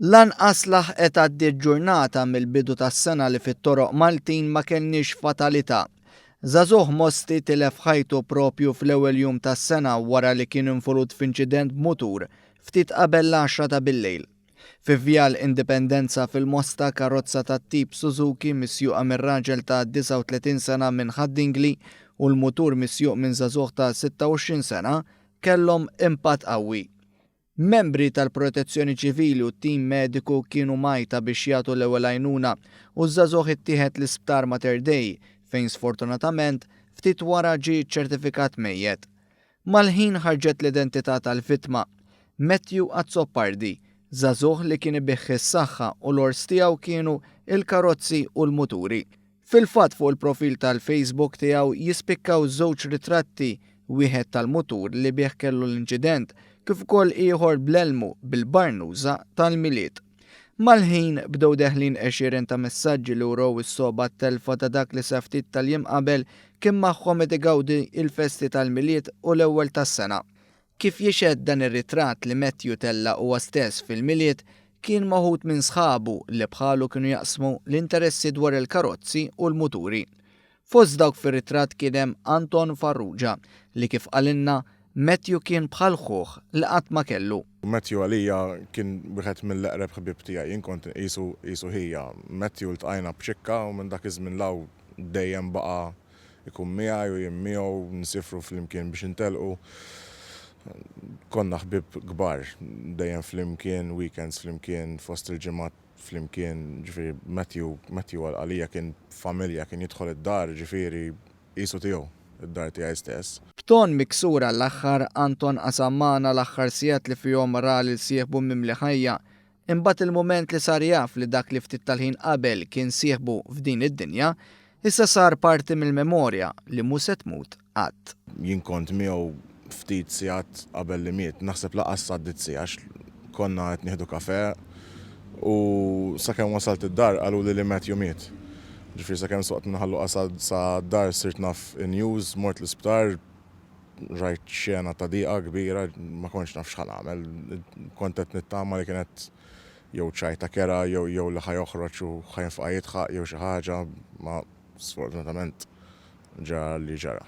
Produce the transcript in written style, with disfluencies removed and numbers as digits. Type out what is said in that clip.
Lanqas laħqet għaddiet ġurnata mill-bidu tas-sena li fit-toroq Maltin ma kellniex fatalità. Żagħżugħ Mosti tilef ħajtu propju fl-ewwel jum tas-sena wara li kien involut f'inċident b'mutur ftit qabel l-għaxra ta' billejl. Fi Vjal Indipendenza fil-Mosta karozza tat-tip Suzuki misjuqa minn raġel ta' 39 sena minn Ħad-Dingli u l-mutur misjuq minn żagħżugħ ta' 26 sena kellhom impatt qawwi. Membri tal-Protezzjoni Ċivili u tim mediku kienu mgħajta biex jagħtu l-ewwel għajnuna u ż-żagħżugħ ittieħed l-Isptar Mater Dei fejn sfortunatament ftit wara ġie ċċertifikat mejjet. Mal-ħin ħarġet l-identità tal-vittma, Matthew Azzopardi, żagħżugħ li kien ibigħ is-saħħa u l-għors tiegħu kienu l-karozzi u l-muturi. Fil-fatt fuq il-profil tal-Facebook tiegħu jispikkaw żewġ ritratti, wieħed tal-mutur li bih kellu l-inċident kif ukoll ieħor bl-elmu bil-barnuża tal-Milied. Mal-ħin bdew deħlin għexieren ta' messaġġi li wrew is-sogħba għat-telfa ta' dak li sa ftit tal-jiem qabel kien magħhom qed igawdi l-festi tal-Milied u l-ewwel tas-sena. Kif jixhed dan ir-ritratt li Matthew tella' huwa stess fil-Milied, kien magħhud minn sħabu li bħalu kienu jaqsmu l-interessi dwar il-karozzi u l-muturi. Fost dawk fir-ritratt kien hemm Anton Farrugia li kif qalilna, Matthew kien bħal ħuh li qatt ma kellu. Matthew għalija kien wieħed mill-eqreb ħbieb tiegħi. Jien kont inqisu qisu ħija. Matthew ltqajna b'ċikka u minn dak iż-żmien 'l hawn dejjem baqa' ikun miegħi u jien miegħu, nsiefru flimkien biex intelqu. Konna ħbieb kbar, dejjem flimkien, weekends flimkien, fost il-ġimgħat flimkien, ġifieri Matthew, Matthew għalija kien familja, kien jidħol id-dar, ġifieri qisu tiegħu, id-dar tiegħi stess. B'ton miksur għall-aħħar, Anton qasam magħna l-aħħar sigħat li fihom ra lil sieħbu mimli ħajja, Imbagħad il-mument li sar jaf li dak li ftit tal-ħin qabel kien sieħbu f'din id-dinja, issa sar parti mill-memorja li mhu se tmut qatt. Jien kont miegħu ftit sigħat qabel li miet, naħseb lanqas għaddiet siegħa għax konna qed nieħdu kafè u sakemm wasalt id-dar qaluli li Matthew miet. Ġifieri sakemm soqt minn Ħal Luqa sad-dar sirt naf in-news, mort l-isptar, Rajt xena ta' diqa kbira, ma kontx naf x'ħa nagħmel. Kont qed nittama li kienet jew ċajta kerha jew jew li ħa joħroġ u ħa jinfaqa' jidħaq jew xi ħaġa, ma sfortunatament ġara li ġara.